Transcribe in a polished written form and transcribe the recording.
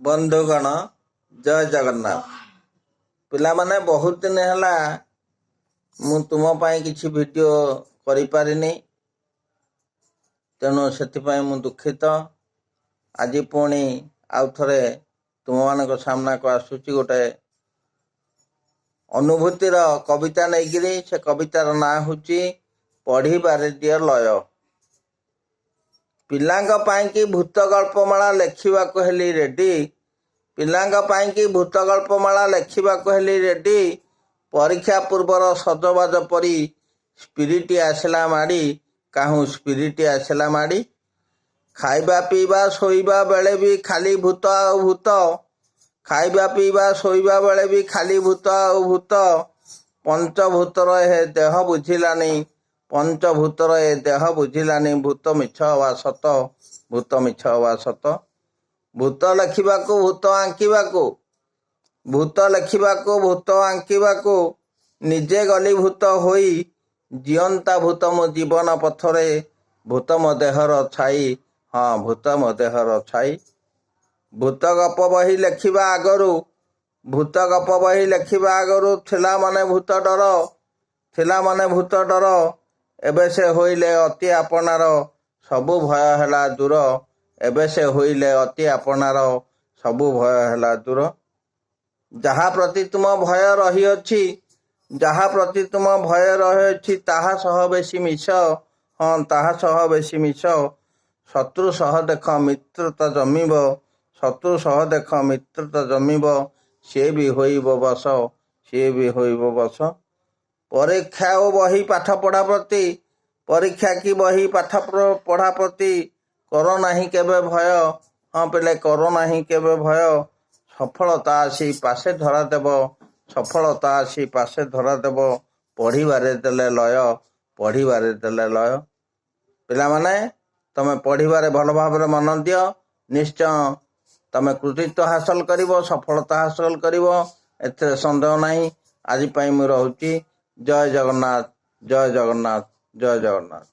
ବନ୍ଧୁଗଣ, ଜୟ ଜଗନ୍ନାଥ। ପିଲାମାନେ, ବହୁତ ଦିନ ହେଲା ମୁଁ ତୁମ ପାଇଁ କିଛି ଭିଡ଼ିଓ କରିପାରିନି, ତେଣୁ ସେଥିପାଇଁ ମୁଁ ଦୁଃଖିତ। ଆଜି ପୁଣି ଆଉ ଥରେ ତୁମମାନଙ୍କ ସାମ୍ନାକୁ ଆସୁଛି ଗୋଟେ ଅନୁଭୂତିର କବିତା ନେଇକିରି। ସେ କବିତାର ନାଁ ହେଉଛି "ପଢ଼ିବାରେ ଦିଅ ଲୟ"। ପିଲାଙ୍କ ପାଇଁକି ଭୂତ ଗଳ୍ପମାଳା ଲେଖିବାକୁ ହେଲି ରେଡି। ପିଲାଙ୍କ ପାଇଁକି ଭୂତ ଗଳ୍ପମାଳା ଲେଖିବାକୁ ହେଲି ରେଡି। ପରୀକ୍ଷା ପୂର୍ବର ସଜବାଜ ପରି ସ୍ପିରିଟ ଆସିଲା ମାଡ଼ି। କାହୁଁ ସ୍ପିରିଟ ଆସିଲା ମାଡ଼ି। ଖାଇବା, ପିଇବା, ଶୋଇବା ବେଳେ ବି ଖାଲି ଭୂତ ଆଉ ଭୂତ। ଖାଇବା, ପିଇବା, ଶୋଇବା ବେଳେ ବି ଖାଲି ଭୂତ ଆଉ ଭୂତ। ପଞ୍ଚଭୂତର ଏ ଦେହ ବୁଝିଲାନି, ପଞ୍ଚଭୂତର ଏ ଦେହ ବୁଝିଲାନି, ଭୂତ ମିଛ ଅବା ସତ, ଭୂତ ମିଛ ଅବା ସତ। ଭୂତ ଲେଖିବାକୁ, ଭୂତ ଆଙ୍କିବାକୁ, ଭୂତ ଲେଖିବାକୁ, ଭୂତ ଆଙ୍କିବାକୁ ନିଜେ ଗଲି ଭୂତ ହୋଇ। ଜିଅନ୍ତା ଭୂତ ମୋ ଜୀବନ ପଥରେ, ଭୂତ ମୋ ଦେହର ଛାଇ, ହଁ, ଭୂତ ମୋ ଦେହର ଛାଇ। ଭୂତ ଗପ ବହି ଲେଖିବା ଆଗରୁ, ଭୂତ ଗପ ବହି ଲେଖିବା ଆଗରୁ ଥିଲା ମନେ ଭୂତ ଡର, ଥିଲା ମନେ ଭୂତ ଡର। ଏବେ ସେ ହୋଇଲେ ଅତି ଆପଣାର, ସବୁ ଭୟ ହେଲା ଦୂର। ଏବେ ସେ ହୋଇଲେ ଅତି ଆପଣାର, ସବୁ ଭୟ ହେଲା ଦୂର। ଯାହା ପ୍ରତି ତୁମ ଭୟ ରହିଅଛି, ଯାହା ପ୍ରତି ତୁମ ଭୟ ରହିଅଛି, ତାହା ସହ ବେଶୀ ମିଶ, ହଁ, ତାହା ସହ ବେଶୀ ମିଶ। ଶତ୍ରୁ ସହ ଦେଖ ମିତ୍ରତା ଜମିବ, ଶତ୍ରୁ ସହ ଦେଖ ମିତ୍ରତା ଜମିବ, ସିଏ ବି ହୋଇବ ବଶ, ସିଏ ବି ହୋଇବ ବଶ। ପରୀକ୍ଷା ଓ ବହି ପାଠ ପଢ଼ା ପ୍ରତି, ପରୀକ୍ଷା କି ବହି ପାଠ ପଢ଼ା ପ୍ରତି କର ନାହିଁ କେବେ ଭୟ। ହଁ ପିଲେ, କର ନାହିଁ କେବେ ଭୟ। ସଫଳତା ଆସି ପାଶେ ଧରା ଦେବ, ସଫଳତା ଆସି ପାଶେ ଧରା ଦେବ, ପଢ଼ିବାରେ ଦେଲେ ଲୟ, ପଢ଼ିବାରେ ଦେଲେ ଲୟ। ପିଲାମାନେ, ତମେ ପଢ଼ିବାରେ ଭଲ ଭାବରେ ମନ ଦିଅ। ନିଶ୍ଚୟ ତମେ କୃତିତ୍ୱ ହାସଲ କରିବ, ସଫଳତା ହାସଲ କରିବ, ଏଥିରେ ସନ୍ଦେହ ନାହିଁ। ଆଜି ପାଇଁ ମୁଁ ରହୁଛି। ଜୟ ଜଗନ୍ନାଥ, ଜୟ ଜଗନ୍ନାଥ, ଜୟ ଜଗନ୍ନାଥ।